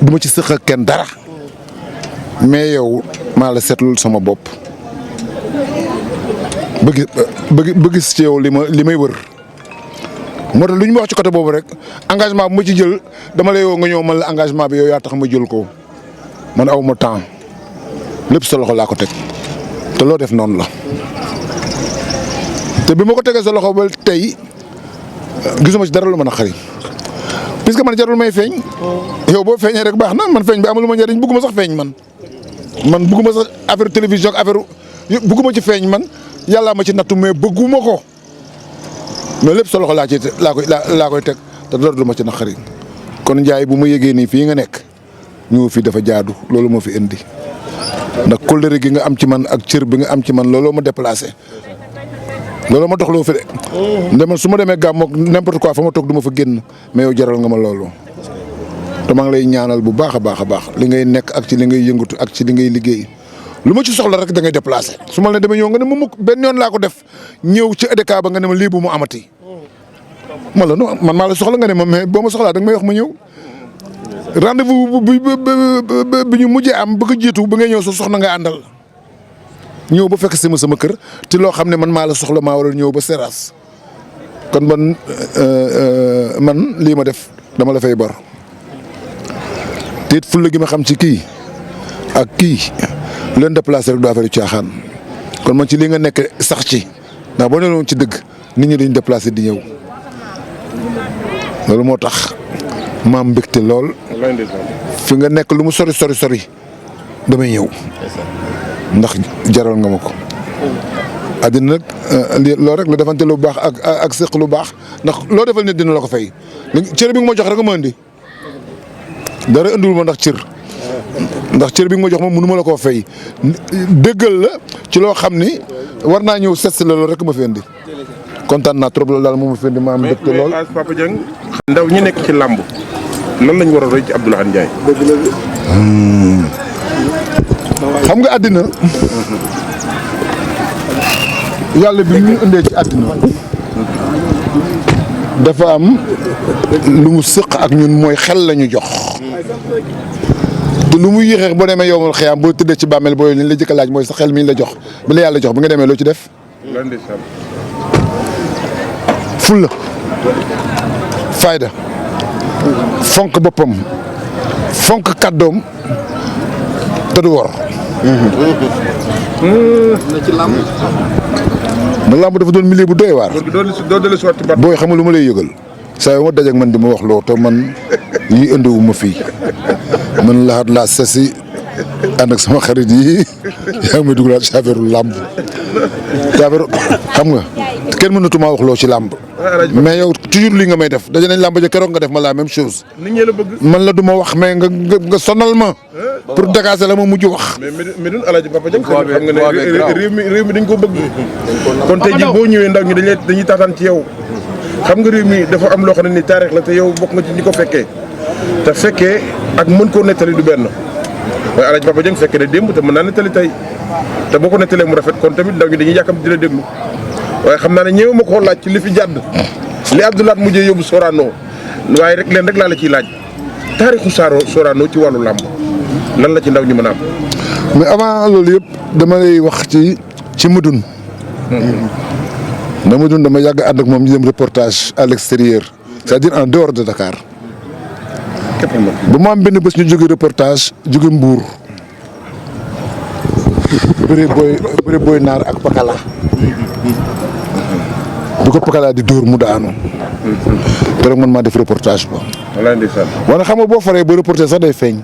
du ma ci sëq ak kenn dara mais yow maa la seetlul sama bopp bëgg gis ci yow li may wër moo tax lu ñu ma wax ci côté boobu rek engagement bu ma ci jël dama lay woo nga ñëw man la engagement bi yow yaa tax ma jël ko man aw ma temps lépp sa loxo laa ko teg te loo def noonu la te bi ma ko tegee sa loxo ba tey gisuma ci dara lu ma naqari puisque man jarul may feeñ yow boo feeñee rek baax na man feeñ bi amul ma njëriñ bugguma sax feeñ man bugguma sax affaire télévision ak affaire bugguma ci feeñ man yàllaa ma ci nattu mais bëgguma ko mais lépp sa loxo laa koy teg te dara du ma ci naqari kon Ndiaye bu ma yëgee nii fii nga nekk ñëw fii dafa jaadu loolu moo fi indi ndax kóllëre gi nga am ci man ak cër bi nga am ci man looloo ma déplacé looloo ma doxloo fi de. ndemal su ma demee gàmm ak n'importe quoi fa ma toog du ma fa génn mais yow jaral nga ma loolu te maa ngi lay ñaanal bu baax a baax li ngay nekk ak ci li ngay yëngatu ak ci li ngay liggéey lu ma ci soxla rek da ngay déplacé su ma la demee ñëw nga ne ma mukk benn yoon laa ko def ñëw ci EDK ba nga ne ma lii bu mu amati. ma la non man maa la soxla nga ne ma mais boo ma soxlaa da nga may wax ma ñëw rendez-vous bi ñu mujjee am bëgg a jiitu ba ngay ñëw sa soxna nga àndal ñëw ba fekk si ma sama kër te loo xam ne man maa la soxla maa war a ñëw ba Seras kon man lii ma def dama la fay bor te it fulla gi ma xam ci kii ak kii leen déplacé rek du affaire caaxaan kon man ci lii nga nekk sax ci ndax boo neloon ci dëgg nit ñi dañ déplacé di ñëw loolu moo tax maam mbégte lool fi nga nekk lu mu sori damay ñëw ndax jaral nga ma ko àddina nag loolu rek la defante lu baax ak séq lu baax ndax loo defal nit dina la ko fay cër bi nga ma jox rek nga ma indi dara indiwul ma ndax cër bi nga ma jox ma mënu ma la koo fay dëggal la ci loo xam ni war naa ñëw set si la loolu rek ma fi indi kontaan naa trop loolu daal moom ma fi indi maam mbégte lool. mais Papa Dieng ndaw ñi nekk ci làmb lan lañ war a roy ci Abdoulaye Ndiaye. xam nga àddina yàlla bi ñu indee ci àddina dafa am lu mu sëq ak ñun mooy xel la ñu jox te lu mu yéexee boo demee yowmal xiyaam boo tëddee ci bàmmeel booy li ñu la jëkk a laaj mooy sa xel mi ñu la jox bi la yàlla jox bi nga demee loo ci def. fulla fayda fonk boppam fonk kàddoom te du wor. na ci làmb. na làmb dafa doon milieu bu doy waar. doo booy xam nga lu ma lay yëgal. saa yoo ma dajeeg man di ma wax loo te man yi indiwu ma fii man laxaat laa sasi ànd ak sama xarit yi yaa ngi may dugalaat ci affaire làmb te affaire xam nga kenn mënatuma wax loo ci làmb mais yow toujours lii nga may def daje nañ làmb ja keroog nga def ma la même chose. nit ñi la bëgg. man la du ma wax mais nga sonal ma. pour dégager la ma mujj wax. mais ñun Alaaji Papa Dieng xam nga ne réew mi dañ ko bëgg. kon tey jii boo ñëwee ndaw ñi dañuy taataan ci yow. xam nga réew mi dafa am loo xam ne ni taarix la te yow bokk nga ci ñi ko fekkee te fekkee ak mën koo nettali du benn waaye Alaaji Papa Dieng fekkee ne démb te mën naa nettali tey te boo ko nettalee mu rafet kon tamit ndaw ñi dañuy yàkkam di la déglu waaye xam naa ne ñëw ma ko laaj ci li fi jàdd li Abdoulaye mujjee yóbbu Sorano waaye rek leen rek laa la ciy laaj taarixu Sorano ci wàllu làmb lan la ci ndaw ñi mën a am. mais avant loolu yëpp dama lay wax ci Médoune. dama yàgg ànd ak moom ñu dem reportage à l'extérieur c'est-à-dire en dehors de Dakar. ba mu am benn bés ñu jóge reportage jóge Mbour. bëre booy naar ak Pakala. bu ko Pakala di dóor mu daanu. keroog man maa def reportage ba. wala xam nga boo faree ba reporter sax day feeñ.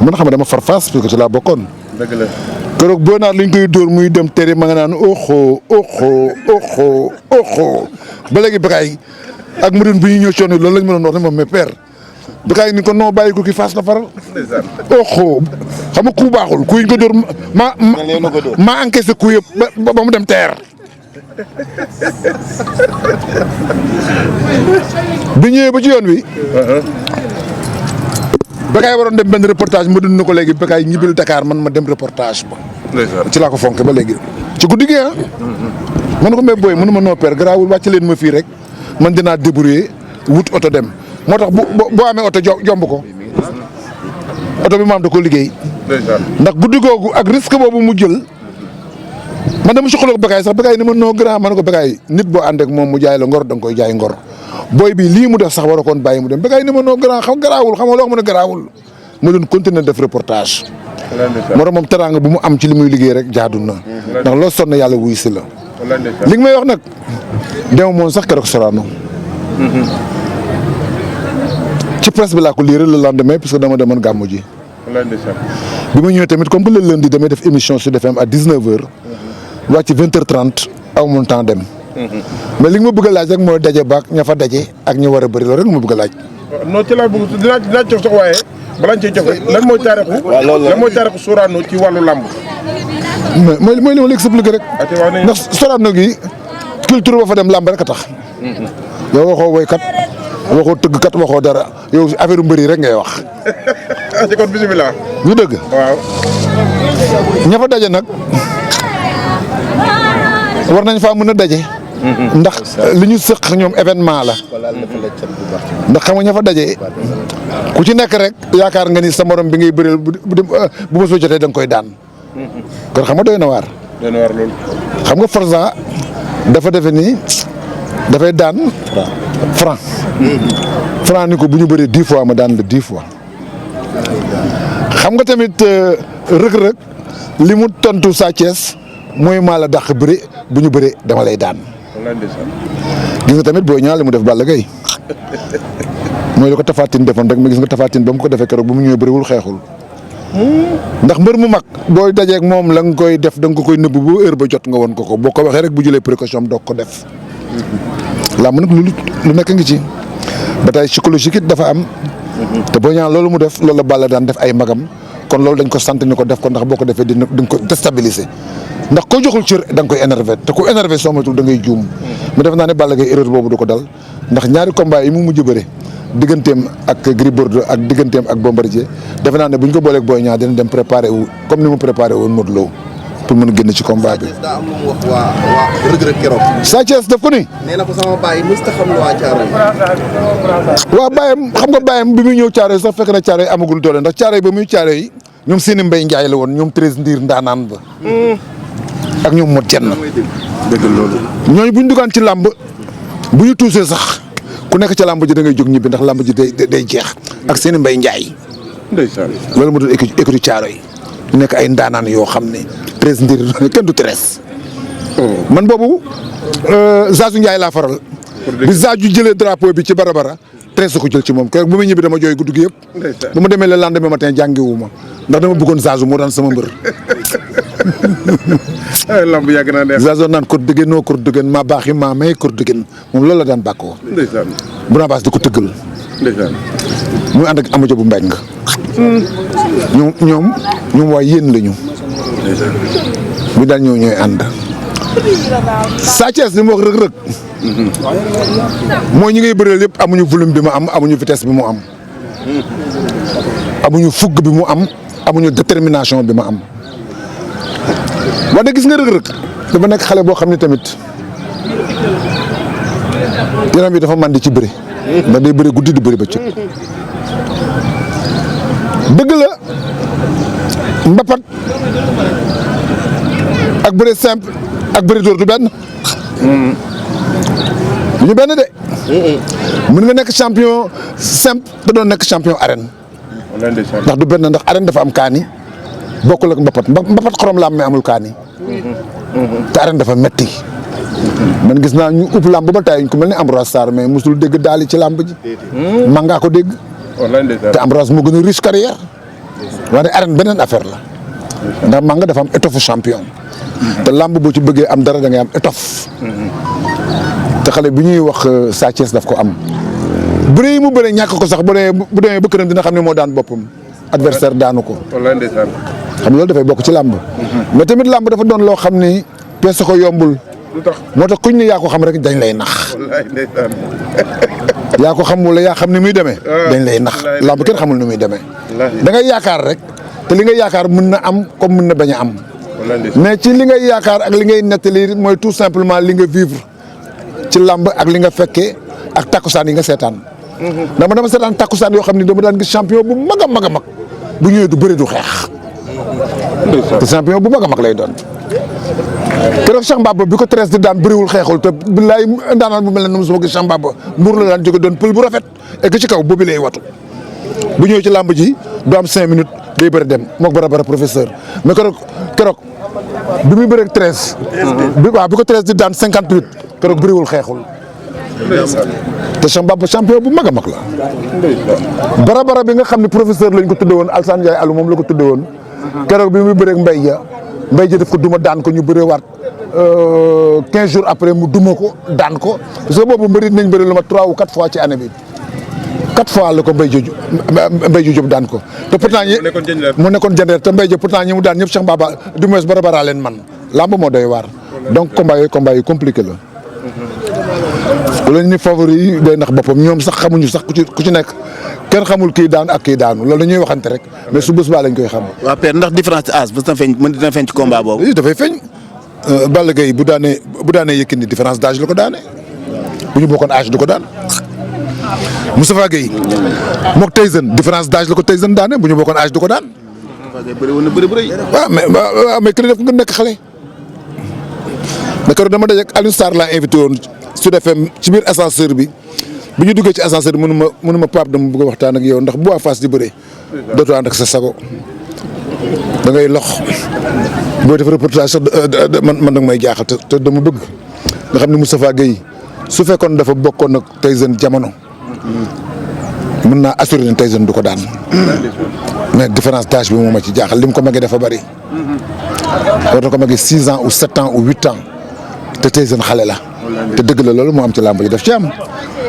man xam nga dama far face parce que ci laa bokkoon. dëgg la. keroog boo naar liñ koy dóor muy dem tere ma nga naan oxo ba léegi Bécaye ak Médoune bi ñu ñëw coono loolu lañ mën a wax ne moom mais père Bécaye ni ko non bàyyi ko ki face la faral. oxo xam nga ku baaxul ku ñu ko dóor ma encaissé ku yëpp ba mu dem teer. bi ñëwee ba ci yoon wi. Bécaye waroon dem benn reportage ma dund na ko léegi Bécaye ñibbil Dakar man ma dem reportage ba. ci laa ko fonk ba léegi. ci guddi gi ah. man ko mais booy mënu ma noo père garaawul wàcc leen ma fii rek man dinaa débrouiller wut oto dem moo tax boo amee oto jomb ko. oto bi maam da ko liggéey. ndax guddi googu ak risque boobu mu jël man dama suqaloo ko Bécaye sax Bécaye ni ma noo grand ma ne ko Bécaye nit boo ànd ak moom mu jaay la ngor da nga koy jaay ngor booy bi lii mu def sax war a koon bàyyi mu dem Bécaye ni ma noo grand xam garaawul xam nga loo xam ne garaawul mu doon continuer def reportage. moo tax moom teraanga bu mu am ci li muy liggéey rek jaadu na. ndax loo sonn yàlla wuy si la. li nga may wax nag dem moom sax keroog Sorano. ci presse bi laa ko lire le lendemain parce que dama demoon gàmmu ji. bi ma ñëwee tamit comme que le lundi damay def émission Sud FM à 19h. wàcc 20h30 aw mon temps dem. mais li nga ma bëgg a laaj rek mooy daje baak ña fa daje ak ñi war a bëri loolu rek ma bëgg a laaj. non ci laa bëgg dinaa jox sax waaye balaa ñu cee joxe lan mooy taarixu. lan mooy taarixu Sorano ci wàllu làmb. mooy li ma la expliqué rek. ndax Sorano gi culture ba fa dem làmb rek a tax. yow waxoo woykat waxoo tëggkat waxoo dara yow affaire mbëri rek ngay wax. ci kon bisimilah. ñu dëgg. waaw. ña fa daje nag war nañ faa mën a daje. ndax li ñu sëq ñoom événement la. ndax xam nga ña fa daje ku ci nekk rek yaakaar nga ni sa morom bi ngay bëreel bu ma soo jotee da nga koy daan. kon xam nga doy na waar. doy na waar loolu. xam nga Forza dafa defe ni dafay daan Franc. Franc ni ko bu ñu bëree 10 fois ma daan la 10 fois. xam nga tamit rëg-rëg li mu tontu Sa Thiès mooy maa la dàq bëri bu ñu bëree dama lay daan. gis nga tamit Boy Niang li mu def Balla Gaye mooy la ko Tapha Tine defoon rek mais gis nga Tapha Tine ba mu ko defee keroog ba mu ñëwee bëriwul xeexul. ndax mbër mu mag booy dajeeg moom la nga koy def da nga ko koy nëbb bu heure ba jot nga woon ko boo ko waxee rek bu jëlee précaution doog ko def. làmb nag lu nekk ngi ci bataille psychologique it dafa am. te Boy Niang loolu mu def loolu la Balla daan def ay magam kon loolu dañ ko sant ni ko def ko ndax boo ko defee dina ko déstabiliser ndax koo joxul cër da nga koy énervé te ku énervé soo moytuwul da ngay juum. mu def naa ne Balla Gaye erreur boobu du ko dal ndax ñaari combat yi mu mujj bëre digganteem ak Gris Bordeaux ak digganteem ak Bombardier defe naa ne bu ñu ko booleeg Boy Niang dina dem préparé wu comme ni mu préparé woon Modou Lo pour mën a génn ci combat bi. daa am lu mu wax waa Reug Reug keroog. Sa Thiès daf ko ni. nee na ko sama baay mës ta xam lu waa Thiaroye. waaw baayam xam nga baayam bi muy ñëw Thiaroye sax fekk na Thiaroye amagul doole ndax Thiaroye ba muy Thiaroye ñoom seeni Mbaye Ndiaye la woon ñoom 13 ndiir ndaanaan ba. ak ñoom mot jenn. dëgg loolu. ñooñu bu ñu dugaan ci làmb bu ñu tuusee sax ku nekk ca làmb ji da ngay jóg ñibbi ndax làmb ji day jeex ak seeni Mbaye Ndiaye. ndeysaan. loolu moo doon écurie Thiaroye ñu nekk ay ndaanaan yoo xam ne 13 ndiir kenn du 13. man boobu Zazu Ndiaye laa faral. bi Zazu jëlee drapeau bi ci Barabara 13 ko jël ci moom keroog bu ma ñibbi dama jooy guddi gi yëpp. bu ma demee le lendemain matin jàngiwu ma ndax dama bëggoon Zazu moo daan sama mbër. lamb yàgg naa neex. Zazu naan kor dëggeen noo kor dëggeen maa baax yi maa may kor dëggeen moom loolu la daan bàkkoo. ndeysaan. bu naa baas di ko tëggal. ndeysaan. muy ànd ak Amadou bu Mbeng ñoom waa yéen lañu. bu daal ñoo ñooy ànd. Sa Thiès li mu wax Reug Reug mooy ñi ngay bëreel yëpp amuñu volume bi mu am amuñu vitesse bi mu am. amuñu fugg bi mu am amuñu détermination bi mu am. wante gis nga Reug Reug dafa nekk xale boo xam ne tamit yaram bi dafa màndi ci bëri. ndax day bëri guddi di bëri bëccëg. dëgg la mbapat ak bëri simple ak bëri dóor du benn. du ñu benn de. mën nga nekk champion simple te doon nekk champion arène. ndax du benn ndax arène dafa am kaani bokkul ak mbapat xorom la am mais amul kaani. te arène dafa metti man gis naa ñu upp làmb ba tey ñu ko mel ni Ambroise Sarr mais musul dégg daali ci làmb ji. man ngaa ko dégg. te Ambroise moo gën a riche carrière waaye arène beneen affaire la ndax Manga dafa am étoffe champion te làmb boo ci bëggee am dara da ngay am étoffe te xale bi ñuy wax Sa Thiès daf ko am bëre yi mu bëre ñàkk ko sax bu demee ba këram dina xam ne moo daan boppam adversaire daanu ko xam loolu dafay bokk ci làmb mais tamit làmb dafa doon loo xam ni peese ko yombul moo tax kuñ ne yaa ko xam rek dañ lay nax yaa ko xam wala yaa xam ni muy demee dañ lay nax làmb kenn xamul ni muy demee da ngay yaakaar rek te li nga yaakaar mën na am comme mën na bañ a am mais ci li ngay yaakaar ak li ngay nettali mooy tout simplement li nga vivre ci làmb ak li nga fekkee ak takkusaan yi nga seetaan dama seetaan takkusaan yoo xam ni dama daan gis champion bu mag a mag a mag bu ñëwee du bëri du xeex te champion bu mag a mag lay doon keroog Cheikh Mbaba bi ko Treize di daan bëriwul xeexul te billaay ndaanaan bu mel ne mosuma gis Cheikh Mbaba mbuur la daan jóge doon pël bu rafet et que ci kaw boobu lay watu bu ñëwee ci làmb ji du am 5 minutes day bëri dem moog bara professeur mais keroog bi muy bëreeg 13. bi ko 13 di daan 58 keroog bëriwul xeexul. te Cheikh Mbaba champion bu mag a mag la. bara bi nga xam ne professeur lañ ko tudde woon Alsane Ndiaye Alou moom la ko tudde woon. keroog bi muy bëreeg Mbaye Dia daf ko duma daan ko ñu bëree waat 15 jours après mu duma ko daan ko parce que boobu mbëri nañ bëri lu ma 3 ou 4 fois ci année bi 4 fois la ko Mbaye Dia daan ko te pourtant mu nekkoon jëndeer te Mbaye Dia pourtant ñi mu daan ñëpp Cheikh Mbaba du moins bara leen man lamb moo doy waar donc combat yu compliqué la lañ ni favori yi day nax boppam ñoom sax xamuñu sax ku ci nekk kenn xamul kii daan ak kii daanu loolu ñuy waxante rek mais su bés baa lañ koy xam. waaw père ndax différence de âge dina feeñ ci combat boobu. oui dafay feeñ Balla Gaye bu daanee Yékini différence d'âge la ko daane bu ñu bokkoon âge du ko daan Moustapha Gueye mook Tyson différence d'âge la ko Tyson daane bu ñu bokkoon âge du ko daan. bëri woon na bëri. waaw mais def nga nekk xale. d'accord dama daje ak Alioune Sarr laa invité woon Sud FM ci biir ascenseur bi ñu duggee ci ascenseur bi mënuma Pape dama bëgg a waxtaan ak yow ndax bu waa Fass di bëree dootoo ànd ak sa sago da ngay lox booy def reportage sax man danga may jaaxal te dama bëgg nga xam ne Moustapha Gueye su fekkoon dafa bokkoon ak Tyson jamono mën naa assurer ne Tyson du ko daan mais différence d'âge bi moo ma ci jaaxal lim ko magee dafa bëri war na ko magee 6 ans ou 7 ans ou 8 ans te Tyson xale la te dëgg la loolu moo am ci làmb ji daf ci am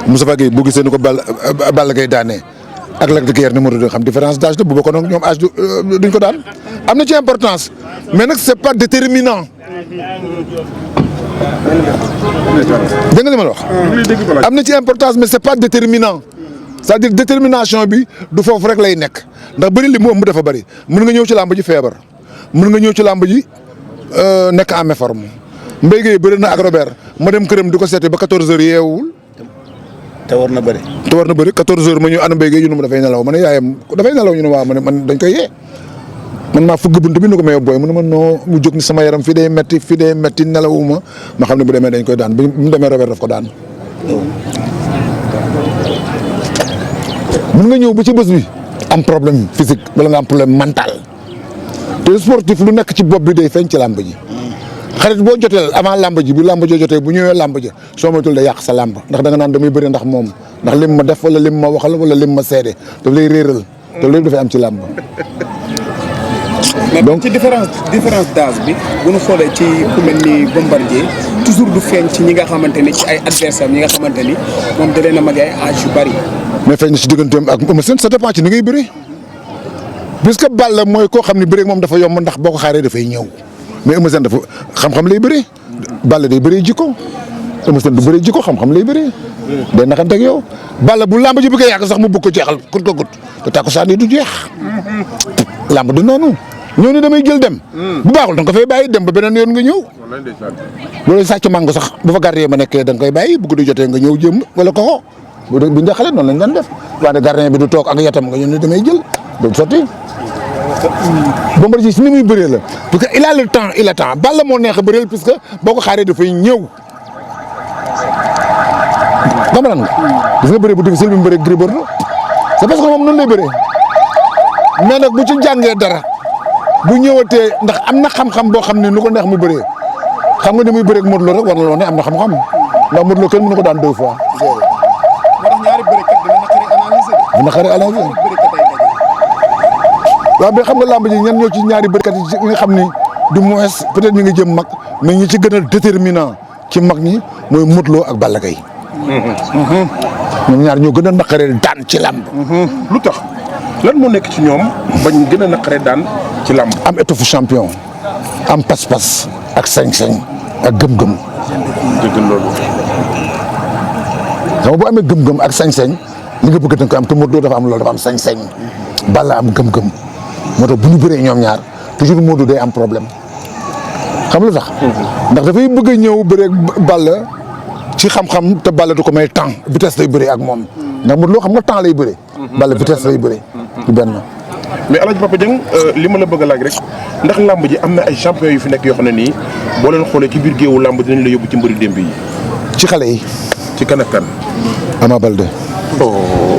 Moustapha Gueye boo gisee ni ko Balla Gaye daanee ak Lac de Guiers numéro 2 xam différence d'âge la bu bokkoon ak ñoom âge duñ ko daan am na ci importance mais nag c'est pas déterminant. dégg nga li ma la wax. am na ci importance mais c'est pas déterminant c'est-à-dire détermination bi du foofu rek lay nekk ndax bëri li mu ëmb dafa bëri mën nga ñëw ci làmb ji feebar mën nga ñëw ci làmb ji nekk en méforme Mbaye Gueye bëri na ak Robert ma dem këram di ko seete ba 14h yeewul. te war na bëri 14h ma ñëw ana Mbaye Gueye ñu ne ma dafay nelaw ma ne yaayam dafay nelaw ñu ne waaw man dañ koy yee man maa fëgg bunt bi ni ko may booy mu ne ma non mu jóg ni sama yaram fii day metti nelawuma ma xam ne bu demee dañ koy daan bi mu demee Robert daf ko daan. mën nga ñëw ba ci bés bi am problème physique wala nga am problème mental te sportif lu nekk ci bopp bi day feeñ ci làmb ji. xarit boo jotee avant làmb ji bu làmb jotee bu ñëwee làmb ja soo moytul da yàq sa làmb ndax da nga naan damay bëri ndax moom ndax lim ma def wala lim ma waxal wala lim ma seede daf lay réeral te lépp dafay am ci làmb. donc ci différence d'âge bi bu ñu xoolee ci ku mel ni Bombardier toujours du feeñ ci ñi nga xamante ni ci ay adversaires ñi nga xamante ni moom da leen a mag ay âge yu bari. mais feeñ na ci digganteem ak Eumeu Sène ça dépend ci ni ngay bëri puisque Balla mooy koo xam ne bëri moom dafa yomb ndax boo ko xaaree dafay ñëw. mais Eumeu Sène dafa xam-xam lay bëree Balla day bëree jikko Eumeu Sène du bëree jikko xam-xam lay bëree day naxante ak yow Balla bu làmb ji bëggee yàgg sax mu bëgg ko jeexal kut ko kut te takkusaan yi du jeex làmb du noonu ñëw ni damay jël dem bu baaxul da nga ko fay bàyyi dem ba beneen yoon nga ñëw loolu sàcc mango sax bu fa gardien ma nekkee da nga koy bàyyi bu guddi jotee nga ñëw jëm wala koko bu ñu xale noonu lañ daan def waaye gardien bi du toog ak yatam nga ñëw ni damay jël du sotti Bombardier si ni muy bëree la parce que il a le temps Balla moo neex a bëreel parce que boo ko xaaree dafay ñëw comprendre nga gis nga bëree bu difficile bi mu bëree Gris Bordeaux c'est parce que moom noonu lay bëree mais nag bu ci jàngee dara bu ñëwatee ndax am na xam-xam boo xam ne lu ko neex mu bëree xam nga ni muy bëree ak Modou Lo rek war na loo ne am na xam-xam ndax Modou Lo kenn mënu ko daan 2 fois. moo tax ñaari bërekat dina naqari analyser. waaw mais xam nga làmb ji ñan ñoo ci ñaari bërikat yi nga xam ni du moins peut-être ñu ngi jëm mag mais ñi ci gën a déterminant ci mag ñi mooy Modou Lo ak Balla Gaye. ñoom ñaar ñoo gën a naqaree daan ci làmb. lu tax lan moo nekk ci ñoom bañ gën a naqaree daan ci làmb. am étoffe champion am pas-pas ak sañ-sañ ak gëm-gëm. dëgg loolu. xam nga boo amee gëm-gëm ak sañ-sañ li nga bëgg da nga ko am te Modou Lo dafa am loolu dafa am sañ-sañ. Balla am gëm-gëm. moo tax bu ñu bëree ñoom ñaar toujours Modou day am problème xam lu tax. ndax dafay bëgg a ñëw bëree Balla ci xam-xam te Balla du ko may temps vitesse lay bëree ak moom ndax Modou Lo xam nga temps lay bëree. Balla vitesse lay bëree. ci benn mais El Hadj Papa Dieng li ma la bëgg a laaj rek ndax làmb ji am na ay champion yu fi nekk yoo xam ne nii boo leen xoolee ci biir géewu làmb dinañ la yóbbu ci mbëri démb yi. ci xale yi. ci kan ak kan. Ama Baldé.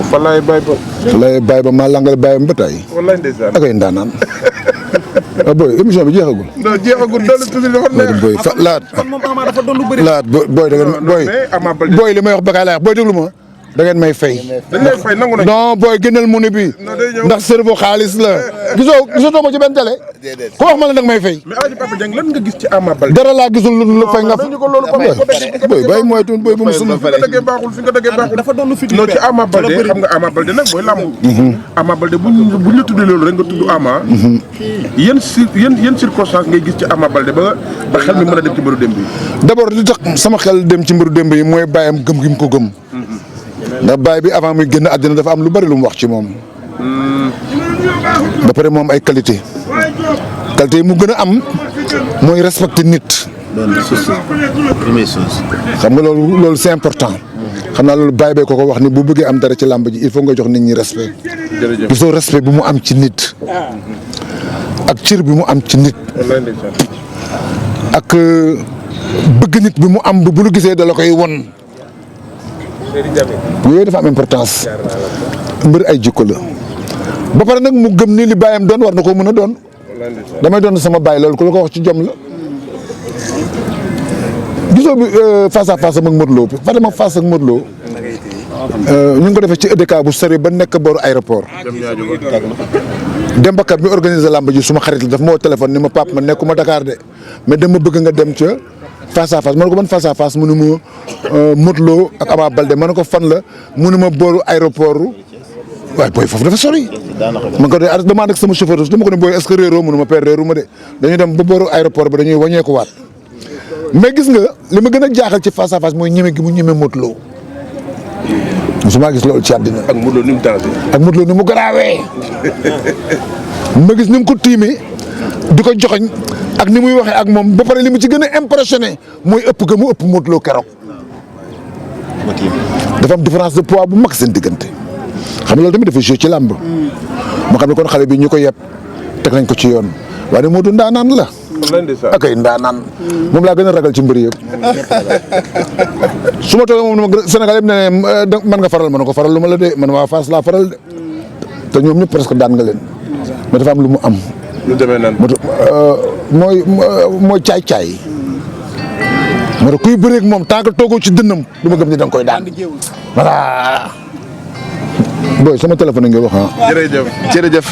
fa laay bàyyi ba. fa laay bàyyi ba maa langal bàyyam ba tey. wallaay ndeysaan. ak ay ndaanaan. booy émission bi jeexagul. non jeexagul doole tuuti dafa neex. booy fa laat. kon moom Ama dafa doon lu bëri. laat booy da ngeen booy. Ama Baldé booy li may wax Bécaye laa wax booy déglu ma. da ngeen may fay. dañ lay fay nangu nañ. non booy génneel mu ne bi ndax cerveau xaalis la. gisoo ma ci benn télé. ku wax ma la nag may fay. mais El Hadj Papa Dieng lan nga gis ci Ama Baldé. dara laa gisul lu fay nga. ñu ko loolu booy bàyyi mooy tuun booy bu mu sunu. fi nga dëggee baaxul fi nga dëggee baaxul. dafa doon lu fi non ci Ama Baldé xam nga Ama Baldé nag mooy làmb. Ama Baldé buñ la tuddee loolu rek nga tudd Ama. yan circonstance ngay gis ci Ama Baldé ba xel mi mën a dem ci mbëru démb yi. d'abord li tax sama xel dem ci mbiru démb yi mooy bàyyam gëm gi mu ko gëm. ndax baay bi avant muy génn àddina dafa am lu bari lu mu wax ci moom. ba pare moom ay qualité yi mu gën a am mooy respecter nit. première chose. xam nga loolu c'est important. xam naa loolu baay bee ko wax ni bu bëggee am dara ci làmb ji il faut nga jox nit ñi respect. jërëjëf gisoo respect bi mu am ci nit. ak cër bi mu am ci nit. ak bëgg nit bi mu am bu lu gisee da la koy won yooyu dafa am importance. mbër ay jikko la. ba pare nag mu gëm ni li baayam doon war na ko mën a doon. damay doon sama baay loolu ku la ko wax ci jom la. gisoo bi face à face ak Modou Lo Fadama face ak Modou Lo ñu ngi ko defee ci EDK bu sori ba nekk booru aéroport. Demba Kat mi organisé làmb ji suma xarit la daf ma woo téléphone ni ma pap ma nekkuma Dakar de mais dama bëgg nga dem ca face à face ma ne ko man face à face mu ne ma Modou Lo ak Ama Baldé ma ne ko fan la mu ne ma booru aéroport waaye booy foofu dafa sori. man ko de dama ànd ak sama chauffeur dama ko ne booy est-ce que réeroo mu ne ma père réeru ma de dañuy dem ba booru aéroport bi dañuy wàññeeku waat mais gis nga li ma gën a jaaxal ci face à face mooy ñeme gi mu ñeme Modou Lo musuma gis loolu ci àddina. ak Modou Lo ni mu dansé. ak Modou Lo ni mu garaawee ma gis ni mu ko tiimee di ko joxoñ ak ni muy waxee ak moom ba pare li mu ci gën a impressionné mooy ëpp ga mu ëpp Modou Lo keroog. dafa am différence de poids bu mag seen diggante xam nga loolu tamit dafa joué ci làmb. moo xam ne kon xale bi ñu ko yeb teg nañ ko ci yoon waaye Modou ndaanaan la. ak ay ndaanaan moom laa gën a ragal ci mbir yëpp. su ma toogee moom Sénégal yëpp ne man nga faral ma ne ko faral lu ma la de man waa Fass laa faral de te ñoom ñëpp presque daan nga leen mais dafa am lu mu am. lu demee nan mooy caay-caay. moo tax kuy bëreeg moom tant que toogoo ci dënnam du ma gëm ni da nga koy daan voilà. booy sama téléphone nga wax ah. jërëjëf.